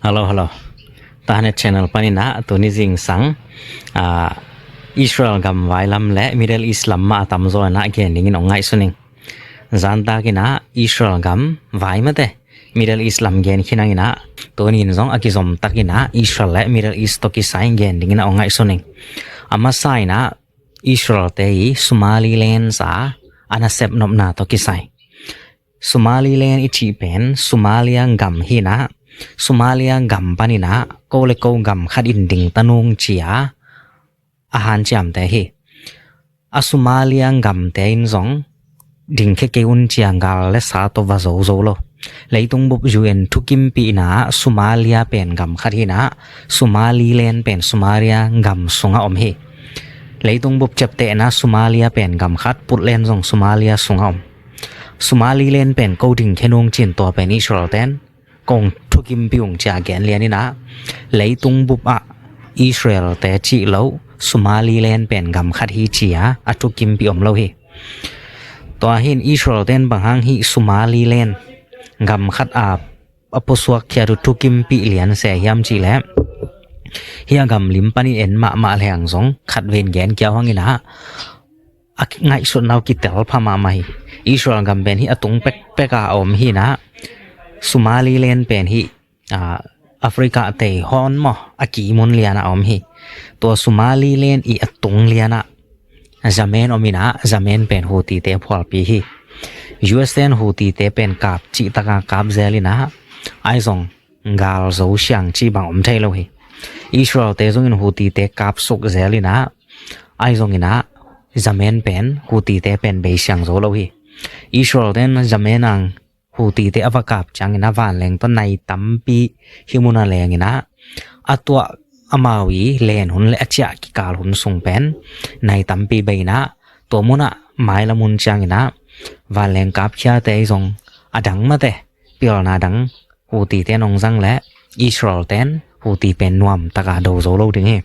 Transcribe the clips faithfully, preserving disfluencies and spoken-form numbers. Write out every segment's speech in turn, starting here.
Hello, hello. Tahanet channel panin ah tuni zingsang, ah, Israel gam vai lam le Middle East lam mah a tamzaw in ah gen dingin hong ngaihsun ing. Zan tak in ah Israel gam vai mate Middle East lam gen khin hang in ah, tuni in zong a kizom tak in ah Israel le Middle East tawh kisai gen dingin ah hong ngaihsun ing. A masa in ah Israel te i Somaliland sa a nasep nopna tawh kisai. Somaliland i cih pen Somalia gam hi in ah, Somalia gam panin ah ko le ko gam khat in ding ta nung ci-a a hanciamte hi. A Somalia gamte in zong ding khia kei un ci-a gal le sa tawh va zo zo lo. Leitung bup U N thukimpihna ah Somalia pen gam khat hi in ah, Somaliland pen Somalia gam sungah om hi. Leitung bup ciaptehna Somalia pen gam khat, Puntland zong Somalia sungah om. Somaliland pen ko ding khia nung ci-in tua pen Israel ten kong thukimpih ung ci-a gen lian in ah, leitung bup ah Israel te cih lo Somaliland pen gam khat hi ci-a a thukimpih om lo hi. Tua hi in Israel ten bang hang hih Somaliland gam khat a a pusuak khiat uh thukimpih lian se hiam cih leh, hih a gam lim panin en mahmah leng zong khat vei in gen kiau hang in ah, a ngaihsutna uh kitel pha mahmah hi. Israel gam pen hih a tung pekpek a om hi in ah, Somaliland pen hih, ah, Africa tei hawn maw, a kimun lian ah om hi. Tua Somaliland i a tung lian ah Yemen om in ah, Yemen pen Houthi te phualpi hi. U S ten Houthi te pen kap cih tak a kap zel in ah, ahi zong gal zo siang cih bang om thei lo hi. Israel te zong in Houthi te kap suk zel in ah, ahi zong in ah Yemen pen Houthi te pen bei siang zo lo hi. Israel ten Yemen ang Houthi te a va kap ciangin a vanleng tawh nai tampi hih mun a leng in ah, a tuah amau i len hun le a ciah kikal hun sung pen nai tampi bei in ah, tua mun ah mailam hun ciangin ah vanleng kap khiate zong a dang mate pilna dang Houthi ten hong zang leh Israel ten Houthi pen nuam tak a do zo lo ding hi.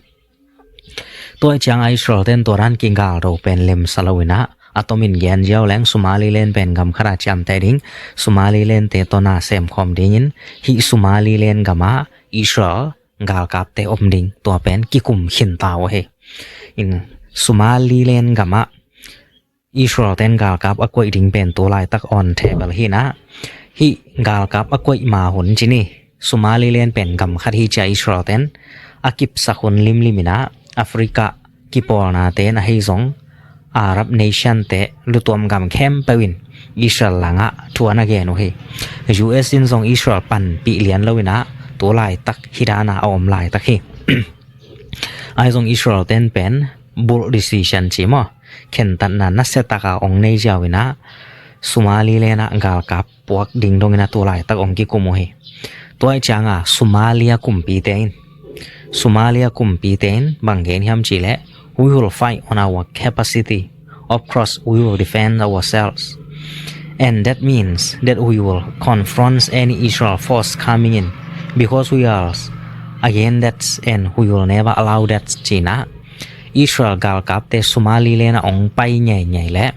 Tua ciang a Israel ten tua dan kigal do pen lemsa lo in ah, a tomin gen ziau leng Somaliland pen gam khat a ciamteh ding, Somaliland te tawh na semkhawm dingin, hih Somaliland gam ah Israel galkapte om ding, tua pen kikum khin ta uh hi. In Somaliland gam ah Israel ten galkap a koih ding pen tu laitak on table hi in ah, hih galkap a koih ma hun ci ni, Somaliland pen gam khat hi ci-a Israel ten a kipsak hun limlim in ah, Africa kipawlna te in ahi zong Arab nation te lutuam gam khempeuh in Israel langah thu a na gen uh hi. U S in zong Israel panpih lian lo in ah, tu laitak hih dan a a om laitak hi. Ahi zong Israel ten pen bold decision ci maw, khentatna nasia tak a hong nei ziau in ah, Somaliland ah galkap puak ding dong in ah tu laitak hong kikum uh hi. Tua ciang a Somalia kumpite in, Somalia kumpite in bang gen hiam cih leh, "We will fight on our capacity. Of course, we will defend ourselves. And that means that we will confront any Israel force coming in, because we are against that and we will never allow that," ci in ah, Israel galkapte Somaliland ah hong pai ngeingei leh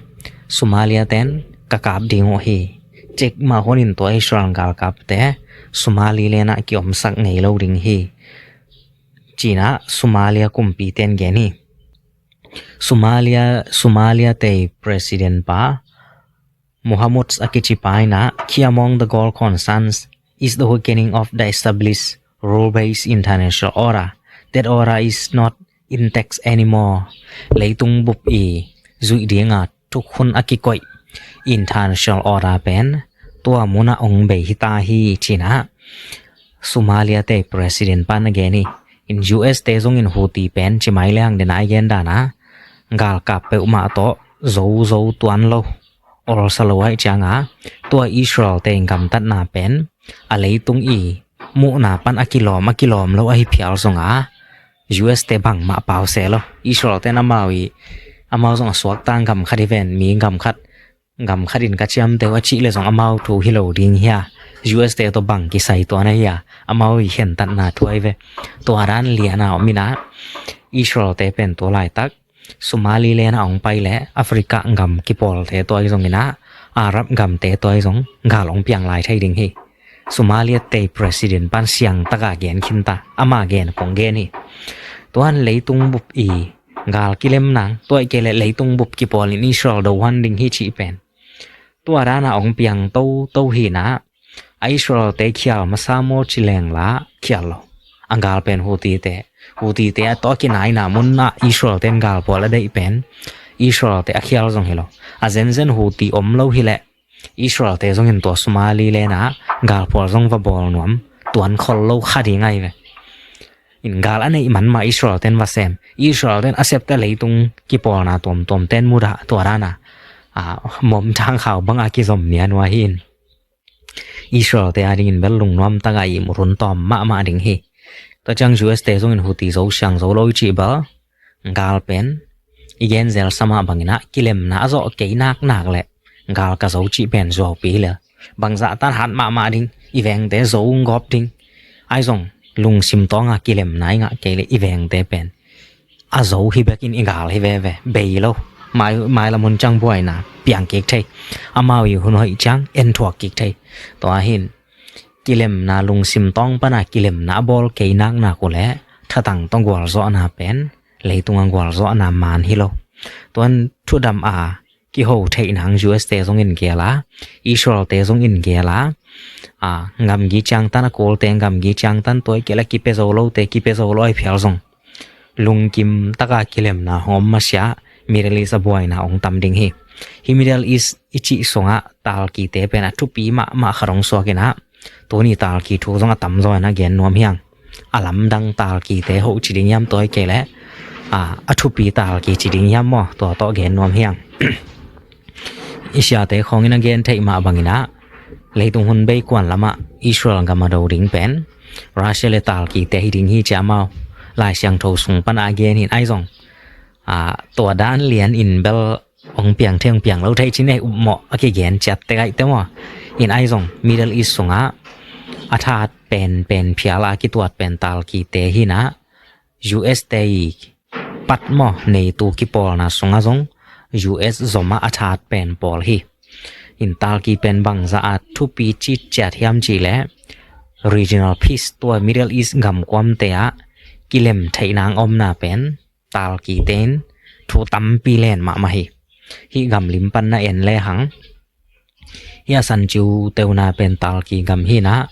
Somalia ten ka kap ding uh hi. Cikmah hun in tua Israel galkapte Somaliland ah kiomsak ngei lo ding hi, ci in ah Somalia kumpite in gen hi. Somalia, Somalia te president pa Mohamud a kici pa in ah, "Key among the goal concerns is the weakening of the established rule-based international order. That order is not intact anymore." Leitung bup i zuih ding a thukhun a kikoih international order pen tua mun ah hong bei hi ta hi, ci in ah Somalia te president pan a gen hi. In U S te zong in Houthi pen ci mai leng den a i gen dan a, galkap peuhmah tawh zo zo tuan lo, olsa lo ahih ciang a, tua Israel te in gamtatna pen a leitung i muhna pan a kilawm a kilawm lo ahi phial zong a, U S te bangmah pau se lo. Israel ten amau i, amau zong a suakta gam khat hi ven, mi gam khat, gam khat in ka ciamteh uh a cih leh zong amau thu hi lo ding hi a, U S te tawh bang kisai tuan ahi a, amau i khentatna thu ahi ve. Tua dan lian a om in ah, Israel te pen tu laitak Somaliland ah hong pai leh Africa gam kipawlte tawh ahi zong in ah, Arab gamte tawh ahi zong gal hong piang lai thei ding hi. Somalia te president pan siangtaka gen khinta, ama gen kong gen hi. Tuan leitung bup i gal kilem nang, tua i kei le leitung bup kipawl in Israel do huan ding hi cih pen tua dana ong piang toto hina. A Israel te khial masa maw ci leng la khial lo. A gal pen Houthi te, Houthi te a tawh kinaina munna Israel ten gal pawl a deih pen Israel te a khial zong hi lo. A zenzen Houthi om lo hi leh Israel te zongin tua Somaliland ah gal pawl zong va bawl nuam, tuan khol lo kha ding ahi ve. In gal a neih man mah Israel ten va sem, Israel ten a septe leitung kipawlna tuamtuam ten mudah tua dana, a, mom thang khau banga kizom nia nua hi in. Israel te a dingin bel lungnuam taka i murun tawm mahmah ding hi. Tua ciang U S te zongin Houthi zo siang zo lo i cih bel gal pen i gen zel sa mah bangin ah kilemna a zawh kei naknak le gal ka zo cih pen zuaupi le bangzah tan hat mahmah ding, i vengte zo ung gawp ding. Ai zong lungsim tawnga kilemna i ngah kei le i vengte pen a zo hi bekin i gal hi veve, bei lo. Mai, mai lam hun ciang buaina piang kik thei. Amau i hun hoih ciang en thuak kik thei. Tua hin kilemna lungsim tawng pana kilemna a bawl kei naknak uh le thatang tawh gualzawhna pen leitunga gualzawhna man hi lo. Tuan thudam a kiho theih nang U S te zongin gel a, Israel te zongin gel a, a, gamgi ciangtan a kulte gamgi ciangtan tua i kei le kipia zo lote kipia zo lo a i phial zong lungkim taka kilemna hong om masia Middle East a buaina hong tam ding hi. Hi Middle East i cih sungah talkite pen a thupi mahmah khat hong suak inah tuni talki thu zong a tamzaw inah gen nuam hiang. A lamdang talkite hoh ci ding hiam tua i kei le a, a thupi talki ci ding hiam maw, tua tawh gen nuam hiang. I siate khawngin a gen theih mah banginah leitung hun bei kuan lamah Israel gam a do ding pen Russia le talkite hi ding hi cia mau. Lai Siangtho sung pana a gen hin ai zong, a, tua dan lian in bel hong piang thei hong piang lo thei ci nei upmawh a kigen ciat te gaihte maw. In ai zong Middle East sungah a that penpen phial a kituat pen talkite hinah U S te i pat maw, NATO kipawlna sungah zong U S zomah a that pen pawl hi. In talki pen bangzah a thupi citciat hiam cihleh regional peace tua Middle East gamkuamte ah kilem theih nang omna pen talkite in thu tampi len mahmah hi. Hih gamlim pan na en lehang hih a san ciu teuna pen talki gam hinah,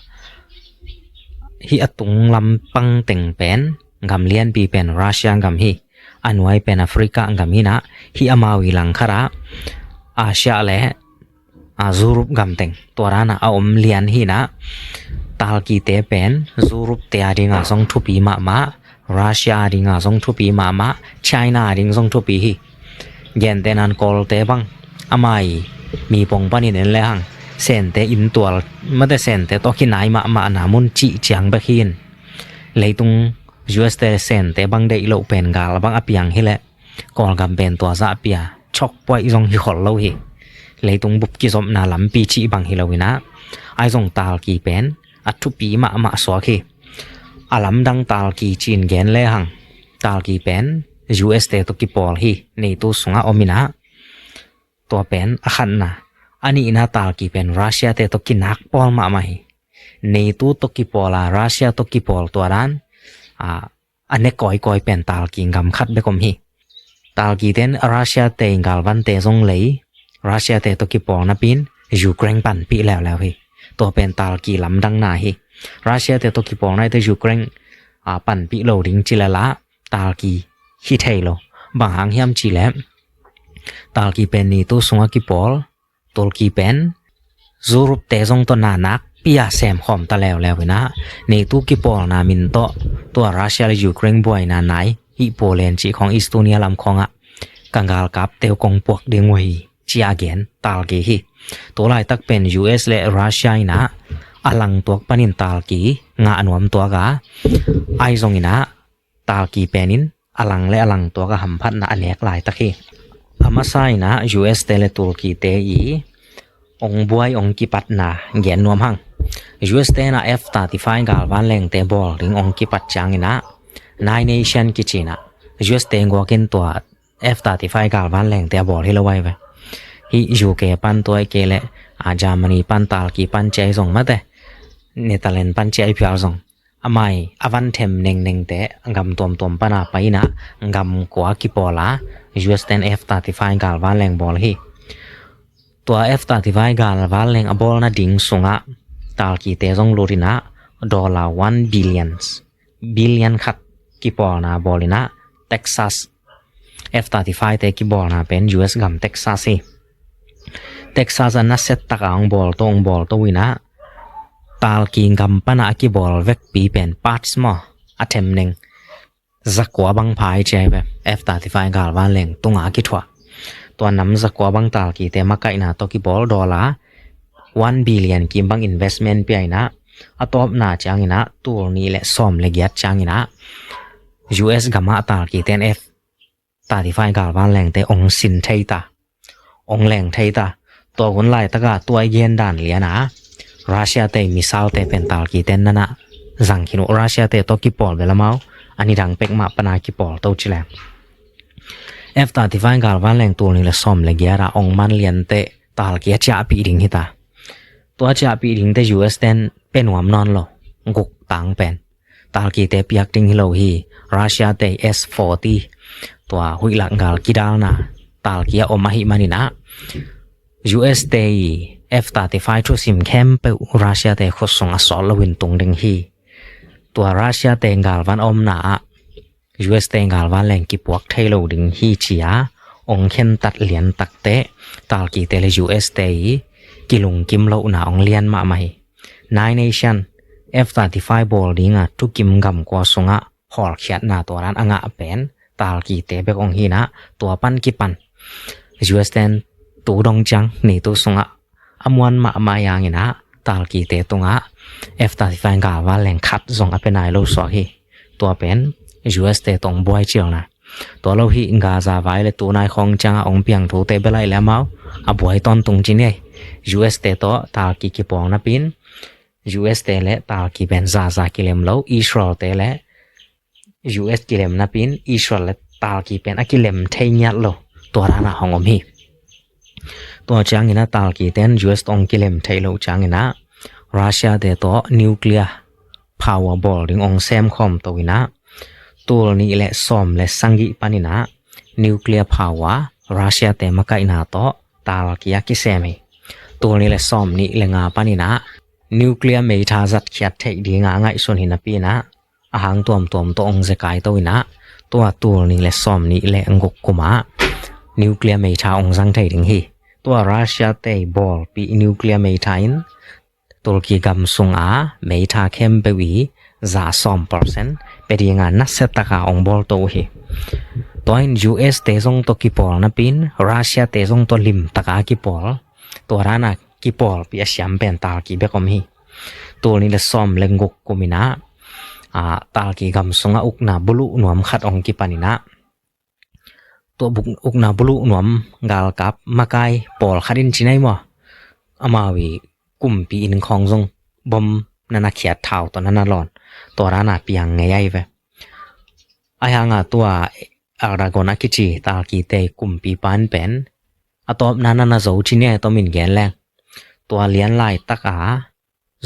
hih a tung lampang teng pen gam lianpi pen Russia gam hi. A nuai pen Africa gam hinah, hih amau i langkhatah Asia le, a, Europe gam teng tua danah a om lian hinah, talkite pen Europe te a dinga zong thupi mahmah, Russia a dinga zong thupi mahmah, China a ding zong thupi hi. Gentehnan Kawlte bang amai mipong panin en lehang Sente inntual mate Sente tawh kinai mahmahna mun cih ciang bek hi in. Leitung U S te Sente bang deih loh pen gal bang a piang hileh Kawlgam pen tua zahpia chok puaih zong hi khol lo hi. Leitung bup kizopna lampi cih bang hi lo inah ai zong talki pen a thupi mahmah suak hi. A lamdang talki cin gen lehang talki pen U S te tawh kipawl hi. NATO sungah om inah tua pen a khatna. A nihna talki pen Russia te tawh kinak pawl mahmah hi. NATO tawh kipawl a Russia tawh kipawl tua dan, a, a ne kawikawi pen talki gam khat bek om hi. Talki ten Russia te galvante zong lei, Russia te tawh kipawl napin Ukraine panpih leuleu hi. Tua pen talki lamdangna hi. Russia te tawh kipawl naite Ukraine, a, panpih lo ding ci lala talki hi thei lo. Bang hang hiam cihleh talki pen NATO sungah kipawl, Turkey pen Europe te zong tawh na nakpi a semkhawm ta leuleu inah NATO kipawlna min tawh tua Russia le Ukraine buaina nai hih Poland cih khawng Estonia lam khawngah ka galkapte uh kong puak ding uh hi cia gen talki hi. Tulaitak pen U S le Russia inah a langtuak panin talki ngah nuam tuak a, ai zong inah talki penin a lang le a langtuak a hamphatna a nek laitak hi. A masa inah U S te le Turkey te i ong buai ong kipatna gen nuam hang. U S te na F thirty-five galvan lengte bawl ding ong kipat ciang inah Nine Nation kici inah U S te guakin tua F thirty-five galvan lengte a bawl hi lo ai ve. Hih U K pan tua i kei le, a, Germany pan talki pan cia i zong mate Netherlands pan ciah i phial zong, amah i a van them nengnengte gam tuamtuam pana pai inah gam kua kipawl a, U S ten F thirty-five galvanleng bawl hi. Tua F thirty-five galvanleng a bawlna ding sungah talkite zong lut inah dollar one billion, billion khat kipawlna bawl inah Texas, F thirty-five te kibawlna pen U S gam Texas hi. Texas a nasia taka hong bawl to, hong bawl to inah talki gam pana a kibawl vekpi pen parts maw, a them neng zakua bang pha i ci a hi ve, F thirty-five galvanleng tunga a kithuah. Tua nam zakua bang talkite makaihna tawh kibawl dollar one billion kim bang investment pia inah, a tawpna ciang inah tul nih le sawm le giat ciang inah U S gamah talkiten F thirty-five galvanlengte hong sin thei ta, hong leng thei ta. Tua hun laitaka tua i gen dan liana Russia te missile te pen talkiten nana zang khin uh, Russia te tawh kipawl bel amau a nidang pek mah pana kipawl to ci leng. F thirty-five galvanleng tul nih le sawm le giat a hong man liante talki a ciahpih ding hita. Tua ciahpih dingte U S ten pe nuam nawn lo, guk tang pen talkite piak ding hi lo hi. Russia te S forty, tua huihlak gal kidalna talki a om ahih maninah U S te i F thirty-five thusim khempeuh Russia te khut sung a sawt loin tung ding hi. Tua Russia te galvan omna ah U S te galvanleng kipuak thei lo ding hi ci a hong khentat liantakte talkite le U S te i kilungkim lohna hong lian mahmah hi. Nine Nation F thirty-five bawl dinga thukim gam kua sungah hawlkhiatna tua dan a ngah pen talkite bek hong hinah, tua pan kipan U S ten tu dong ciang ni tu sungah a muan mahmah yanginah talkite tungah F thirty-five galvanleng khat zong a pe nai lo suak hi. Tua pen U S te tawh hong buai cialna. Tua lo hi Gaza vai le tunai khawng ciangah hong piang thute belaih le amau a buai tawntung ci ni. U S te tawh talki kipawl napin U S te le talki pen zaza kilem lo, Israel te le U S kilem napin Israel le talki pen a kilem thei ngiat lo, tua dana hong om hi. Tua ciangina talki ten U S tawh hong kilem thei lo ciangina Russia te tawh nuclear power bawl ding hong semkhawm to ina, tul nih le sawm le sagih panina nuclear power Russia te makaihna tawh talki a kisem hi. Tul nih le sawm nih le nga panina nuclear meitha zatkhiat theih dinga ngaihsun hi napina a hang tuamtuam tawh hong zekai to ina, tua tul nih le sawm nih le guk kuma nuclear meitha hong zang thei ding hi. Tua Russia te bawlpih nuclear meitha in Turkey gam sunga meitha khempeuh i za sawm percent pe dinga nasia taka hong bawl to uh hi. Tua in U S te zong tawh kipawl napin Russia te zong tawh lim taka kipawl, tua dana kipawlpih a siam pen talki bek om hi. Tul nih le sawm le guk kumina a, talki gam sunga ukna buluh nuam khat hong kipanina, tua buk, ukna buluh nuam galkap makai pawlkhat in ci nai maw, amau i kumpi inn khawng zong bom nana khiat, thau tawh nana lawn, tua dana piang ngei ahi ve. Ahi hanga tua Erdogan a kici talki te kumpi pan pen a tawpna nana zo ci ni a, tom in gen leng tua lian laitaka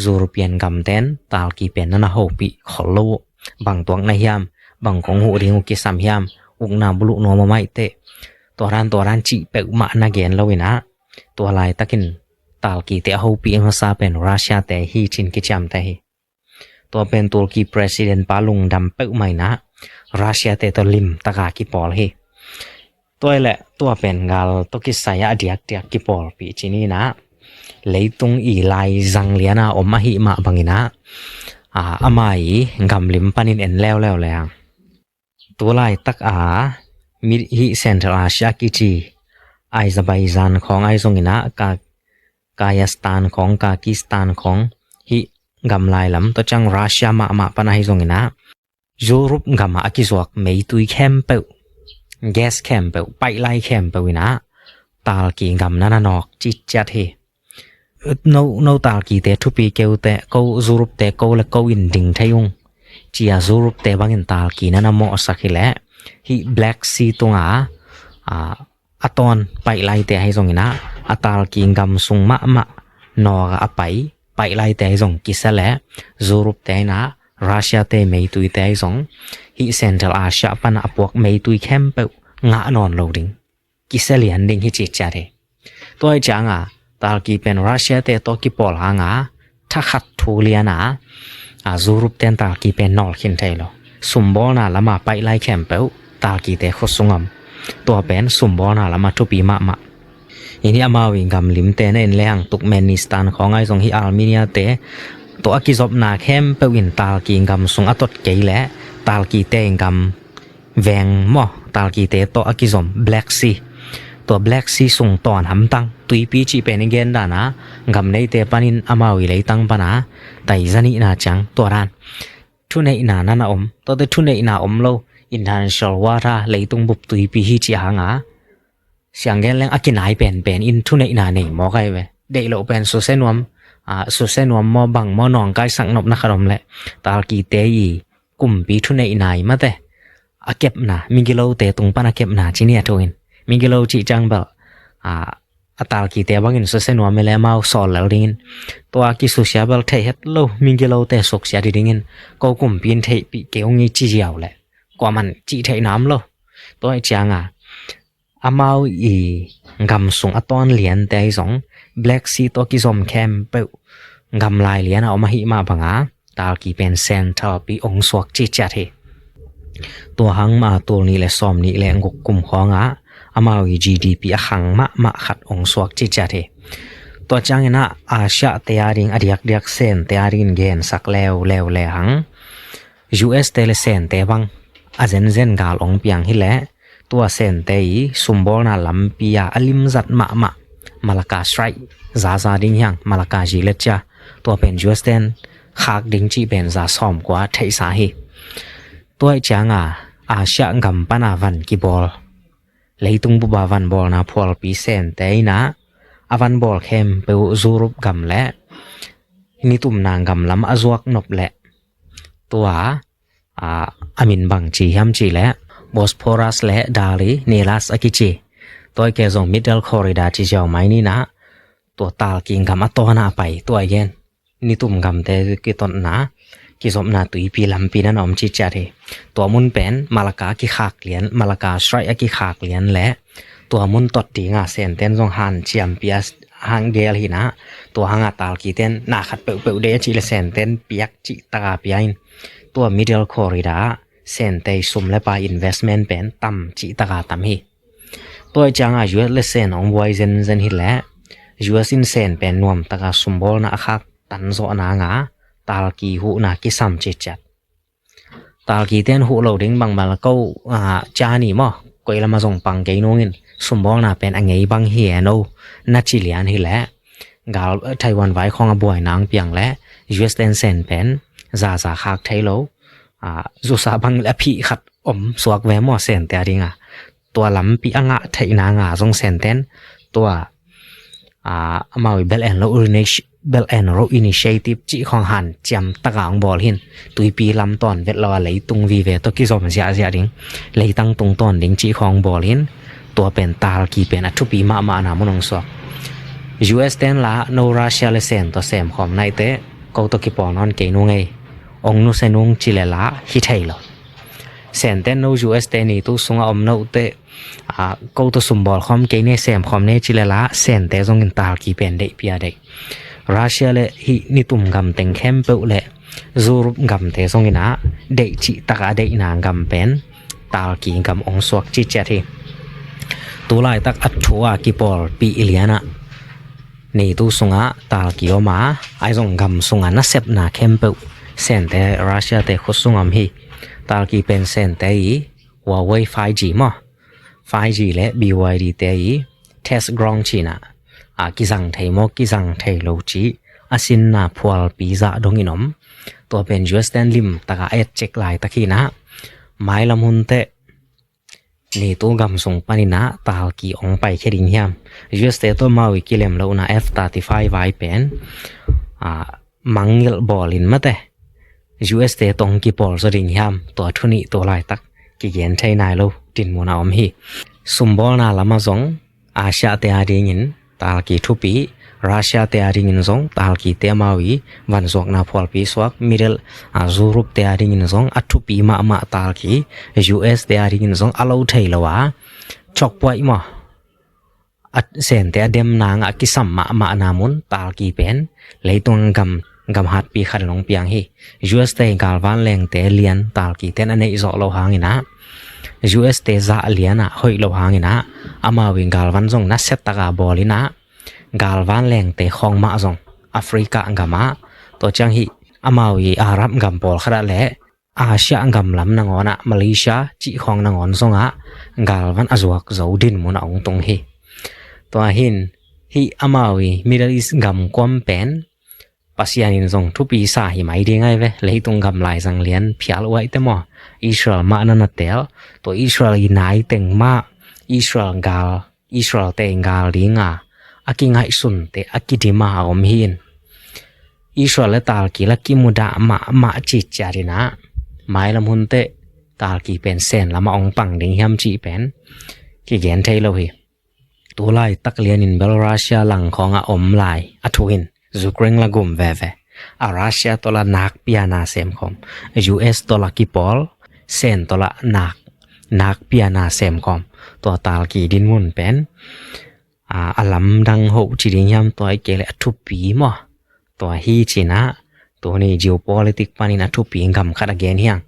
European gamten talki pen nana hopih khol lo uh. Bang tuak na hiam, bang kong huh ding uh kisam hiam, ukna buluh nuam a maih teh, tua dan tua dan cih peuhmah na gen lo ina, tua laitakin talki te a hopih masa pen Russia te hi cin kiciamteh hi. Tua pen Turkey president pa lungdam peuhmah ina Russia te tawh lim taka kipawl hi. Tua i le tua pen gal tawh kisai a diakdiak kipawlpih ci nina, leitung i lai zang liana om ahih mah bangina a, ama i gamlim panin en leuleu le hang. Tu laitak a mi hih Central Asia kici Azerbaijan khawng ahi zongina, Ka-, Kazakhstan khawng, Kyrgyzstan khawng hih gam lai lam tawh ciang Russia mahmah pan ahi zongina Europe gama a kizuak meitui khempeuh, gas khempeuh, pipeline khempeuh ina talki gam nana nawk citciat hi. No, no talki te thupi keu te, ko Europe te ko le ko in ding thei ung, cia Europe te bangin talki nana mawhsak hi le, hih Black Sea tunga a, a tawn pipeline te ahi zongina a talki gam sung mahmah nawka a pai Pipeline te ahi zong kisia le, Europe te in ah Russia te meitui te ahi zong hih Central Asia pan a puak meitui khempeuh ngah nawn lo ding kisia lian ding hi ci ciat hi. Tua hi ciang a talki pen Russia te tawh kipawl hang a thakhat thu lian a, a Europe ten talki pen nawl khin thei lo. Sumbawlna lam a pipeline khempeuh talki te khut sung om. Tua pen sumbawlna lam a thupi mahmah. Hih ni amau i gam lim te na en le hang Turkmenistan khawng ahi zong hih Armenia te tawh a kizopna khempeuh in talki gam sung a tot kei le talki te gam veng maw, talki te tawh a kizom Black Sea. Tua Black Sea sung tawn hamtang tuipi cih pen i gen dan a gam neite panin amau i leitang pan a tai za nihna ciang tua dan thuneihna na na om. Tuate thuneihna om lo, international water, leitung bup tuipi hi cih hang a siang gen leng a kinai penpen in thuneihna nei mawk ahi ve. Deih loh pen susia nuam, a, susia nuam maw, bang maw, nawngkaisak nopna khat om leh talki te i kumpi thuneihna i mate a kepna, migilote tung pan a kepna ci ni a thu in. Migilo cih ciang bel, a, a talki te bangin susia nuam i le amau sawl lel dingin, tua kisusia bel theih het lo migilote suksia dih dingin ko kumpi in theihpih kei ung i ci ziau leh kuaman cih theihna om lo. Tua hi ciang a amau i gam sung a tawn lian te ahi zong Black Sea tawh kizom khempeuh gam lai lian a om ahih mah bang a talki pen sen thalpi ong suak ci ciat hi. Tua hang mah a tul nih le sawm nih le guk kum khawng a amau i G D P a khang mahmah khat ong suak ci ciat hi. Tua ciangin ah Asia te a ding a diakdiak sen te a dingin gensak leuleu le hang U S te le sen te bang a zenzen gal ong piang hi leh tua sen te i sumbawlna lampi a a limzat mahmah Malacca Strait zaza ding hi hang, Malacca zi le cia, tua pen U S ten khak ding cih pen za sawm kua theihsa hi. Tua hi ciang a Asia gam pan a van kibawl, leitung bup a van bawlna phualpi sen te in ah a van bawl khempeuh Europe gam le nitumna gam lam a zuak nop leh tua, a, a min bang ci hiam cih leh Bosporus le Dali, Nilas a kici. Tua hi kei zong Middle Corridor ci ziau mai ni in ah tua talki gam a tawn a pai tua hi gen. Nitum gamte kitotna, kizopna tuipi lampi na na om ci ciat hi. Tua mun pen Malacca a kikhak lian, Malacca Strait a kikhak lian le tua mun tot ding a sen ten zong hanciam pia hang gel hi in ah, tua hang a talki ten na khat peuhpeuh de a cih le sen ten piak cih tak a pia in, tua Middle Corridor ah sen te i sum le pai investment pen tam cih tak a tam hi. Tua hi ciang a U S le sen ong buai zenzen hi leh U S in sen pen nuam tak a sumbawlna a khak tan zawh nang a talki huhna kisam ci ciat. Talki ten huh lo ding bang bang la ko, a, ca ni maw, koi lam a zong pang kei nung in sumbawlna pen a ngei bang hi e no na ci lian hi leh gal, eh, Taiwan vai khawng a buai nang piang leh U S ten sen pen zaza khak thei lo, a, zusa bang le a phih khat om suak ve maw sen te a ding a. Tua lampi a ngah theihna nga zong sen ten tua, a, amau i Belt and Road Initi-, Belt and Road Initiative cih khawng hanciam tak a ong bawl hi in, tuipi lam tawn vet lo a leitung vive tawh kizom ziahziah ding, leitang tung tawn ding cih khawng bawl hi in, tua pen talki pen a thupi mahmah na mun ong suak. U S ten la no Russia le sen tawh sem khawm nai te ko tawh kipawl nawn kei nung ei, ong nusia nung ci le la hi thei lo. Sen ten no U S te ni tu sung a om no te, a, ko tawh sumbawl khawm kei ne, sem khawm ne ci le la sen te zong in talki pen deih pia deih. Russia le hih nitum gam teng khempeuh le Europe gamte zong in ah deih cih tak a deihna gam pen talki gam ong suak ci ciat hi. Tu laitak a thu a kipawlpih i lian ah ni tu sung ah talki om a, ahi zong gam sung a nasepna khempeuh sen te Russia te khut sung om hi. Talki pen sen te i Huawei five G maw, five G le B Y D te i test ground ci in ah, a, kizang thei maw kizang thei lo cih a sinna phualpi zah dong in om. Tua pen U S ten lim tak a et cek laitak hi in ah, mailam hun teh ni tu gam sung pan in ah talki ong paikhia ding hiam, U S te tawh amau i kilem lohna F thirty-five vai pen, a, mangngilh bawl in mate U S te tawh ong kipawl zaw ding hiam, tua thu nih tu laitak kigen thei nai lo dinmun a om hi. Sumbawlna lam a zong Asia te a dingin talki thupi, Russia te a dingin zong talkite amau i vanzuakna phualpi suak, Middle, a, Europe te a dingin zong a thupi mahmah talki, U S te a dingin zong a lo thei lo a, chokpuaih maw, a, Sente a dem nang a kisam mahmahna mun talki pen leitung gam, gam hatpi khat in hong piang hi. U S te galvan lengte lian talkite na neih zawh lo hangin ah, U S te zah lian ah hoih lo hangin ah, amau i galvan zong na set taka bawl in ah, galvan lengte khawng mah zong Africa gam ah, tua ciang hih amau i Arab gam pawlkhat ah le Asia gam lam nangawn ah, Malaysia cih khawng nangawn zong ah galvan a zuak zo dinmun a hong tung hi. Tua hin hih amau i Middle East gam kuam pen Pasian in zong thupi sa hi mai ding ai ve. Leitung gam laizang lian phial uaihte maw, Israel mah na na tel. Tua Israel i nai teng mah, Israel gal, Israel te gal dinga a kingaihsunte a kidima a om hi in, Israel le talki la kimudah mahmah citciat in ah, mailam hun teh talki pen Sen lamah hong pang ding hiam cih pen kigen thei lo hi. Tu laitak lianin bel Russia lang khawngah om lai a thu in, Ukraine la gum veve. A Russia tawh la nakpi a na semkhawm, U S tawh la kipawl, Sen tawh la nak, nakpi a na semkhawm. Tua talki dinmun pen, a, a lamdang hoh ci ding hiam, tua i kei le a thupi maw, tua hi ci in ah, tuni geopolitic panin a thupi gam khat a gen hi hang.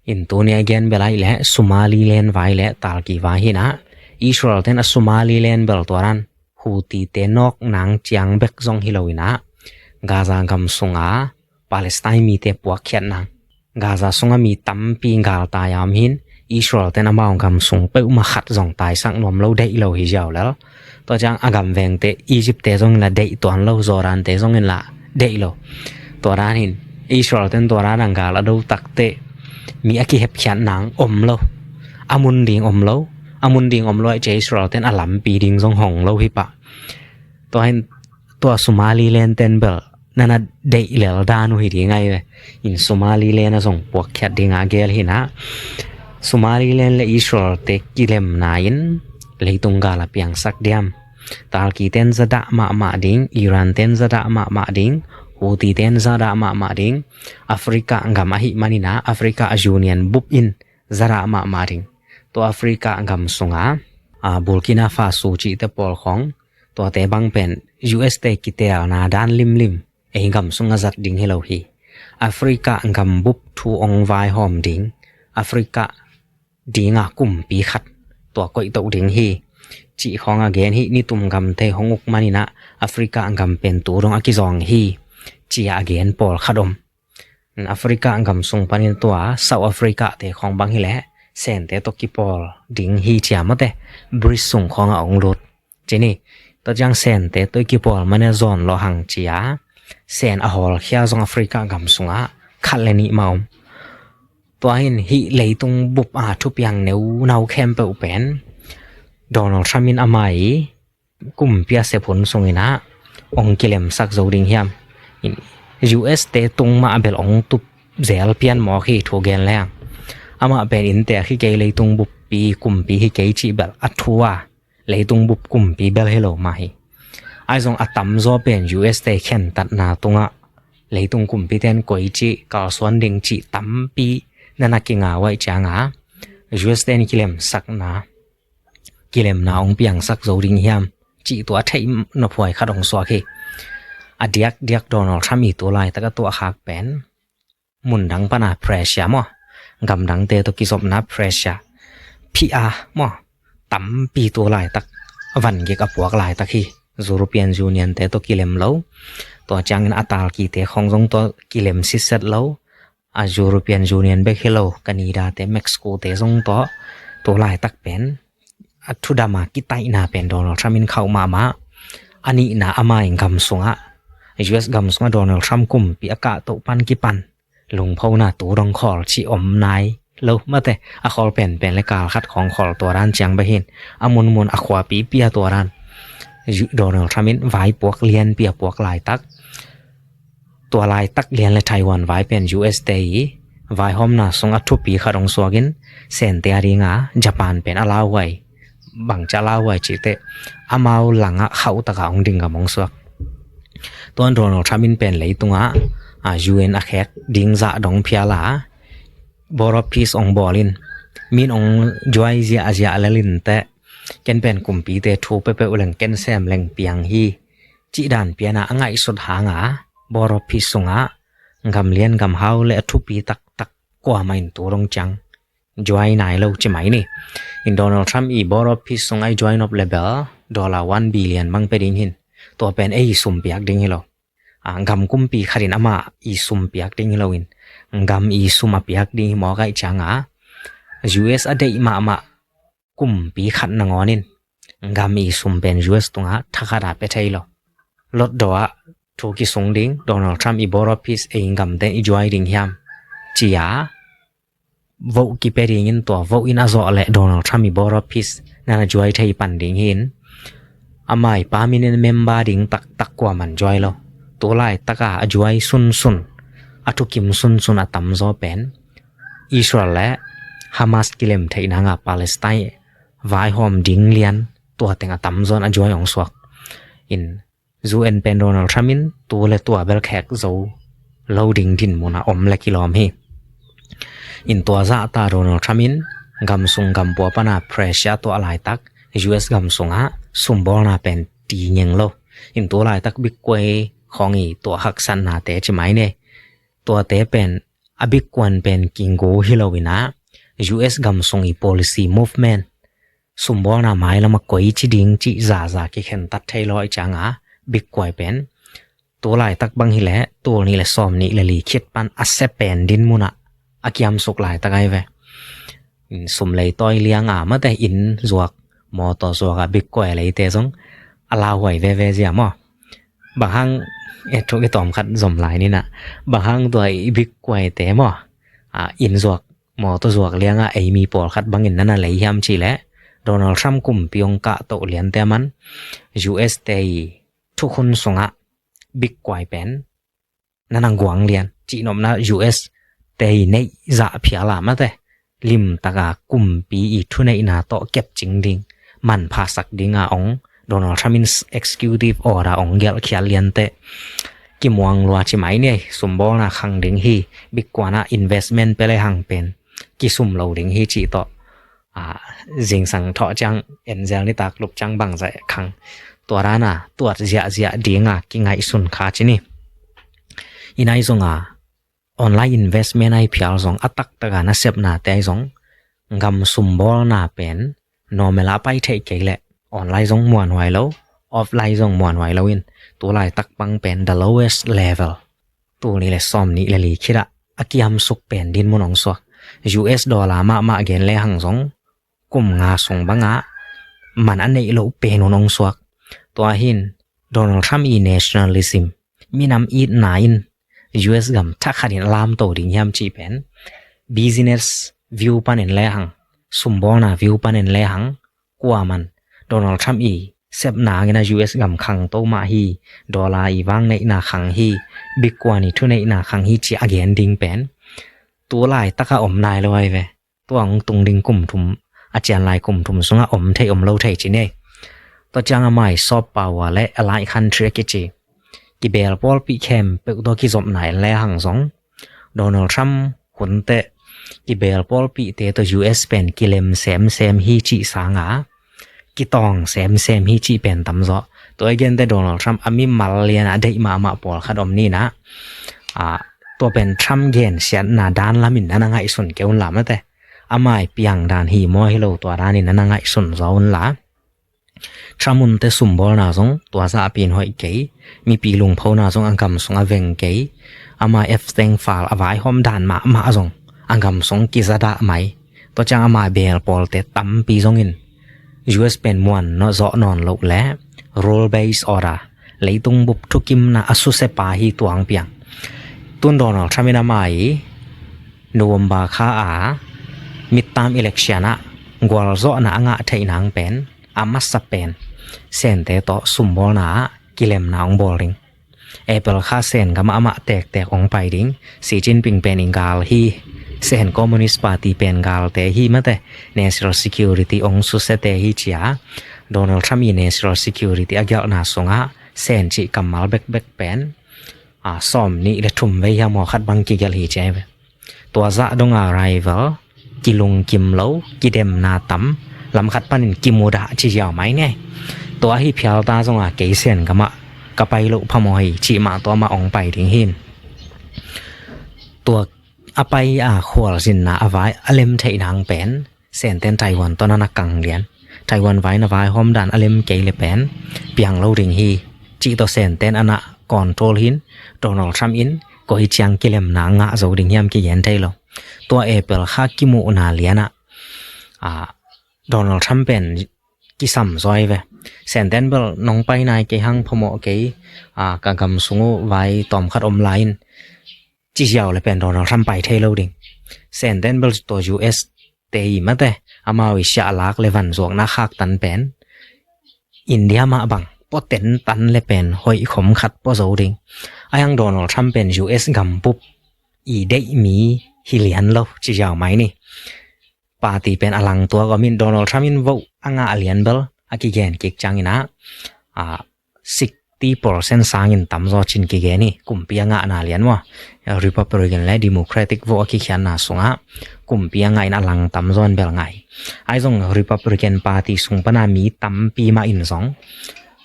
In tuni a gen bel ai le Somaliland vai le talki vai hi in ah, Israel ten a Somaliland bel tua dan Houthi te nawk nang ciang bek zong hi lo in ah, Gaza gam sunga Palestine mite puakkhiat nang, Gaza sunga mi tampi galtai a om hi in, Israel ten amau gam sung peuhmah khat zong taisak nuam lo, deih lo hi ziau lel. Tua ciang a gam vengte, Egypt te zong in la deih tuan lo, Jordan te zong in la deih lo. Tua dan hin Israel ten tua dan a gal a do takteh mi a kihepkhiat nang om lo, a mun ding om lo, a mun ding om lo ai cia Israel ten a lampi ding zong hong lo hi pah. Tua hin tua Somaliland ten bel na na deih lel dan uh hi ding ai ve. In Somaliland a zong puakkhiat ding a gel hi in ah, Somaliland le Israel te kilemna in leitung gal a piangsak diam? Talki ten zadah mahmah ding, Iran ten zadah mahmah ding, Houthi ten zadah mahmah ding, Africa gam ahih manin ah Africa Union bup in zadah mahmah ding. Tua Africa gam sunga, a, Burkina Faso cihte pawl khawng, tuate bang pen U S te kitelna dan limlim ei gam sungah zat ding hi lo hi. Africa gam bup thu hong vaihawm ding, Africa dinga kumpi khat tua koihtoh ding hi, cih khawng a gen hi. Nitum gam thei hong uk manin ah Africa gam pen tu dong a kizawng hi, ci a gen pawlkhat om. Africa gam sung panin tua South Africa te khawng bang hi leh Sente tawh kipawl ding hi cia mawte, BRICS sung khawngah hong lut. Ci ni, tua ciang Sente tawh i kipawl mane zawn lawh hang cia, Sen a hawlkhia zong Africa gam sungah khat le nih mah om. Tua hin hih leitung bup a thupiang neunau khempeuh pen Donald Trump in amah i kumpi a sep hun sungin ah hong kilemsak zo ding hiam? U S te tung mah bel hong tup zel pian mawk hi, thu gen leng. Amah pen innte a hi kei, leitung buppi kumpi hi kei cih bel a thu a, leitung bup kumpi bel hi lo mah hi. Ahi zong a tamzaw pen U S te khentatna tungah leitung kumpi ten koi cih, kalsuan ding cih tampi na na kinga uaih cianga U S ten kilemsakna, kilemna hong piangsak zo ding hiam cih tua theih nophuai khat hong suak hi. A diakdiak Donald Trump i tu laitak a tuahkhak pen mundang pana pressure maw, gamdangte tawh kizopna pressure, P R maw, tampi tu laitak vangik a puak laitak hi. European Union te tawh kilem lo, tua ciangin a talkite khawng zong tawh kilem sitset lo. A European Union bek hi lo, Canada te, Mexico te zong tawh tu laitak pen a thudam a kitaihna pen Donald Trump in khauh mahmah. A nihna amah in gam sungah, U S gam sungah Donald Trump kumpi a kahtoh pan kipan lungphona tu dong khawl cih om nai lo mate. A khawl penpen le kal khat khawng khawl, tua dan ciang bek hin a munmun a khuapipi a tua dan. Donald Trump in vaipuak lianpi a puak laitak, tua laitak lian le Taiwan vai pen U S te i vaihawmna sung a thupi khat hong suakin, Sente a dinga Japan pen a lauhuai, bangci a lauhuai cih teh amau langah khauhtaka hong ding gam hong suak. Tuan Donald Trump in pen leitungah a U N a khek ding zah dong phial a, Board of Peace ong bawl in, min ong join ziahziah lel in teh, ken pen kumpite thu peuhpeuh leng ken sem leng piang hi, cih dan pian a a ngaihsut hang a, Board of Peace sungah gam lian gam hau le a thupi taktak kuamah in tu dong ciang join nai lo ci mai ni. In Donald Trump i Board of Peace sungah i join nop leh bel dollar one billion bang pia ding hi in, tua pen ei sum piak ding hi lo. A, gam kumpi khat in amah i sum piak ding hi lo in, gam i sum a piak ding hi mawk ahih ciang a, U S a deih mahmah kumpi khat nangawn in gam i sum pen U S tungah thakhat a pia thei lo. Lot dawh ah thu kisung ding, Donald Trump i Board of Peace ei gamte in i join ding hiam ci a, vote kipia ding in, tua vote in a zawh leh Donald Trump i Board of Peace na na join thei pan ding hi in, amah i permanent member ding taktak kuamah in join lo. Tu laitak a a join sunsun, a thukim sunsun a tamzaw pen Israel le Hamas kilem theih nang a Palestine vaihawm ding lian, tua teng a tamzaw in a join ong suak. In U N pen Donald Trump in tu le tua bel khek zo lo ding dinmun a om le kilawm hi. In tua zah ta Donald Trump in gam sung gam pua pan a pressure tuah laitak, U S gam sungah sumbawlna pen ti ngeng lo. In tu laitak bikkuai khawng i tuah haksatnate ci mai ni. Tuate pen a bikkuan pen kinggo hi lo in a, U S gam sung i policy movement, sumbawlna mailam a koi ci ding cih zaza kikhentat thei lo ahih ciang a, bikkuai pen tu laitak bang hi leh tul nih le sawm nih le li khit pan a sia pen dinmun ah a kiamsuk laitak ahi ve. Sum lei tawi liang a mate, inn zuak, mawtaw zuak a bikkuai leite zong a lauhuai veve zia maw? Bang hang, e, thu kitawm khat zom lai ni na, bang hang tua i bikkuaite maw, a, inn zuak, mawtaw zuak liang a ei mi pawlkhat bangin na na lei hiam cih leh, Donald Trump kumpi ong kahtoh liante a man U S te i thukhun sungah bikkuai pen na na guang lian, cihnopna U S te i neih zah phial a mate, limtak a kumpi i thuneihna tawh kepcing ding, manphasak ding a ong Donald Trump in executive order ong gelhkhial liante kimuang lua ci mai ni. Sumbawlna khang ding hi, bikkuan ah investment pia lehang pen kisum lo ding hi cih tawh, a, zingsang thawh ciang enzel nitak lup ciang bangzah khang, tua dan a tuat ziahziah ding a kingaihsun kha ci ni. I nai zong a online investment ahi phial zong, a taktak a nasepnate ahi zong, gam sumbawlna pen normal a pai theih kei leh online zong muanhuai lo, offline zong muanhuai lo in, tu laitak bang pen the lowest level, tul nih le sawm nih le li khit ah a kiamsuk pen dinmun ong suak. U S dollar mahmah gen lehang zong kum nga sung bang a man a neih loh pen un ong suak. Tua hi in Donald Trump i nationalism, minam itna in U S gam thakhat in a lamto ding hiam cih pen business view panin lehang, sumbawlna view panin lehang, kuaman Donald Trump i sepna hangin a U S gam khangto mah hi, dollar i vangneihna khang hi, bikkuan i thuneihna khang hi ci a gen ding pen tu laitak a om nai lo ahi ve. Tua ong tung ding kum thum, a cian lai kum thum sungah om thei om lo thei ci ni. Tua ciang a mai soft power le allied country a kici kibeel pawlpi khempeuh tawh kizopna en lehang zong, Donald Trump hun teh kibeel pawlpite tawh U S pen kilem semsem hi cih sang a, kitawng semsem hi cih pen tamzaw. Tua i gente Donald Trump a mimal lian a deih mahmah pawlkhat om ni na. A, tua pen Trump gensiatna dan lamin na na ngaihsun kei un la mate. A mai piang dan hi maw hi lo tua danin na na ngaihsun zaw un la. Trump hun teh sumbawlna zong tua zah a pi in hoih kei, mipi lungphona zong a gam sung a veng kei, ama Epstein file a vaihawm dan mahmah zong a gam sung kizadah mai. Tua ciang ama beel pawlte tampi zongin U S pen muan zawh nawn loh le rule based order, leitung bup thukimna a susia pa hi tuang piang. Tun Donald Trump in ama i November kha a midterm election ah gualzawhna a ngah theih nang pen a masa pen Sente tawh sumbawlna ah kilemna hong bawl ding. April kha Sen gam ah amah tektek hong pai ding. Xi Jinping pen i gal hi, Sen Communist Party pen galte hi mate, national security hong susiate hi ci a, Donald Trump i national security a gelhna sungah Sen cih kammal bekbek pen a, sawm nih le thum vei hiam aw khat bang kigelh hi ci ai ve. Tua zah donga rival kilungkim lo, kidemna tam, lam khat panin kimudah ci ziau mai ni. Tua hi phial ta zonga kei Sen gamah ka pai loh phamawh hi cih mah tua mah ong pai ding hin. Tua a pai a khualzinna a vai a lem theih nang pen Senten Taiwan tawh na na kang lian. Taiwan vai na vaihawm dan a lem kei le pen piang lo ding hi cih tawh Senten a na control hin Donald Trump in koi ciang kilemna ngah zo ding hiam kigen thei lo. Tua April kha kimuhna lianah a, Donald Trump pen kisam zaw ai ve. Senten bel nong pai nai kei hang phamawh kei a, ka gam sung uh vai tawm khat om lai in ci ziau le pen Donald Trump pai thei lo ding. Senten bel tua U S te i mate amau i siah lak le van zuakna khaktan pen India mah bang pua tentan le pen hoih khom khat pua zo ding. A hiang Donald Trump pen U S gambup i deih mi hi lian lo ci ziau mai ni. Party pen a lang tuak om in Donald Trump in vote a ngah lian bel a kigen kik ciangin ah, a, sixty percent sangin tamzaw cin kigen hi. Kumpi a ngahna lian maw, Republican le Democratic vote a kikhiatna sungah kumpi a ngah in a lang tamzaw in bel ngah hi. Ai zong Republican Party sung pana mi tampi mah in zong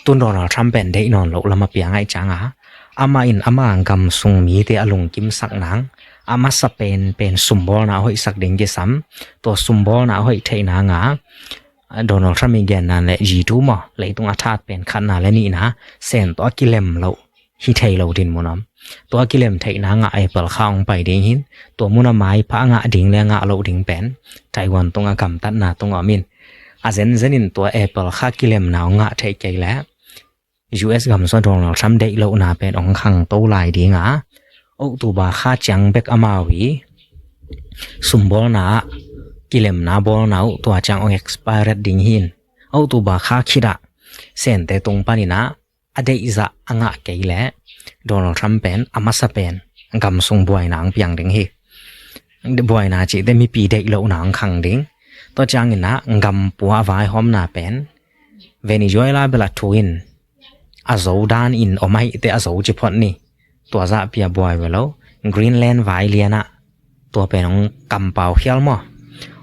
tun Donald Trump pen deih nawn loh lam a piang ai cianga amah in ama gam sung mite a lungkimsak nang a masa penpen sumbawlna a hoihsak ding kisam. Tua sumbawlna a hoih theih nanga Donald Trump i genna le G two maw, leitung a that pen khatna le nihna Sen tawh a kilem loh hi thei lo dinmun om. Tua a kilem theih nanga April kha ong pai ding hin tua mun a maipha a ngah ding le a ngah loh ding pen Taiwan tunga gamtatna tunga om in a zenzen in tua April kha kilemna ong ngah theih kei le U S gam sua Donald Trump deih lohna pen ong khangto lai dinga October kha ciang bek amau hi sumbawlna ah kilemna bawlna uh tua ciang ong expired ding hin October kha khitah Sente tung paninah a deihzah a ngah kei le Donald Trump pen a masa pen gam sung buaina ong piang ding hi. Buaina cihte mipi deih lohna ong khang ding. Tua cianginah gam pua a vaihawmna pen Venezuela bel a thu in a zo dan in om ahihte a zo ci phot ni. Tua zahpi a buai ve lo. Greenland vai lianah tua pen ong kampau khial maw,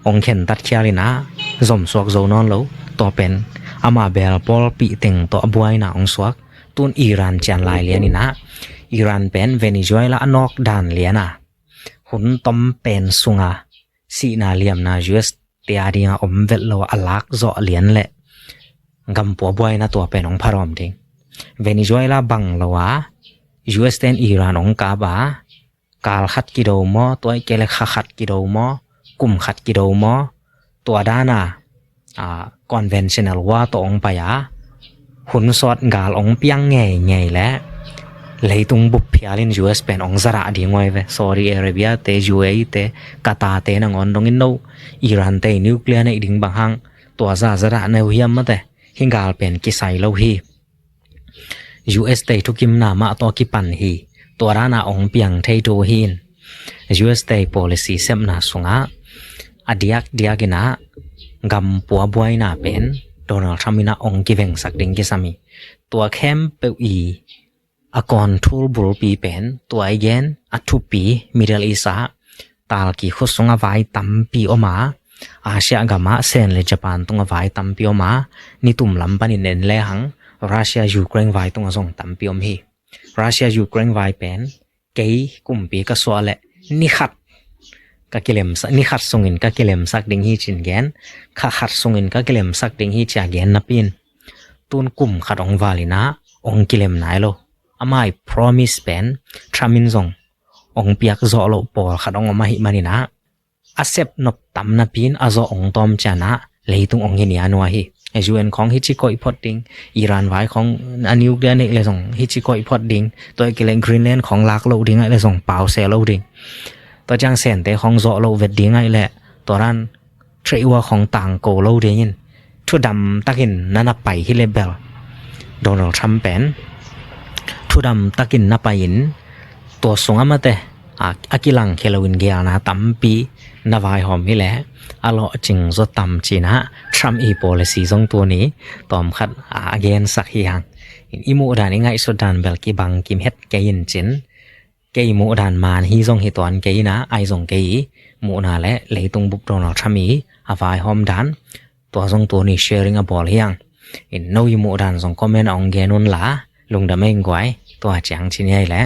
ong khentat khial inah zomsuak zo nawn lo. Tua pen ama bel pawlpih teng tawh a buaina ong suak. Tun Iran cian lai lian inah Iran pen Venezuela a nawk dan liana hun tom pen sunga sihna liamna U S te a dinga om vet lo a lak zawh lian le gam pua buaina tua pen ong pharawm ding. Venezuela bang lo a U S ten Iran ong kap a kal khat kido maw, tua i kei le kha khat kido maw, kum khat kido maw, tua dana a, conventional war tawh ong pai a hun sawt gal ong piang ngeingei le leitung bup phialin U S pen ong zadah ding uai ve. Saudi Arabia te, U A E te, Qatar te nangawn dongin no Iran te nuclear neih ding bang hang tua za zadah neu hiam mate. Hi gal pen kisai lo hi. U S te thukimna mah tawh kipan hi. Tua dana ong piang thei tu hin U S te policy sepna sungah a diakdiak inah gam pua buaina pen Donald Trump inah ong kivengsak ding kisam hi. Tua khempeuh i a control bulpi pen tua i gen a thupi Middle East ah talki khut sung a vai tampi om a, Asia gam ah Sen le Japan tung a vai tampi om a, nitum lam panin en lehang Russia Ukraine vai tung a zong tampi om hi. Russia Ukraine vai pen kei kumpi ka suah le ni khat ka kilemsak, ni khat sungin ka kilemsak ding hi cin gen, kha khat sungin ka kilemsak ding hi cia gen napi in tun kum khat ong val inah ong kilem nai lo. Amai promise pen Trump in zong ong piak zawh loh pawlkhat ong om ahih maninah a sep nop tam napi in a zawh ong tawm cianah leitung ong hi nia nua hi. U N khawng hi ci koih phot ding, Iran vai khawng a nuclear neih le zong hi ci koih phot ding, tua i kei le Greenland khawng lak loh ding aih le zong pause lo ding. Tua ciang Sente khawng zawh loh vet ding aih le tua dan trade war khawng tangko lo dingin thudam takin na na pai hi le bel Donald Trump pen thudam takin na pai in tua sung a mate a, a kilangkhia loin gelna tampi na vaihawm hi le a lawhcing zaw tam cinah Trump i policy zong tuni tawmkhat a gensak hi hang. In i muh dan, i ngaihsut dan bel kibang kim het kei in cin, kei muh dan man hi zong hi tuan kei ina, ai zong kei i muhna le leitung bup Donald Trump i a vaihawm dan, tua zong tuni sharing a bawl hi hang. In no i muh dan zong comment a ong gen un la, lungdam ei guai, tua ciang cin hi ei le.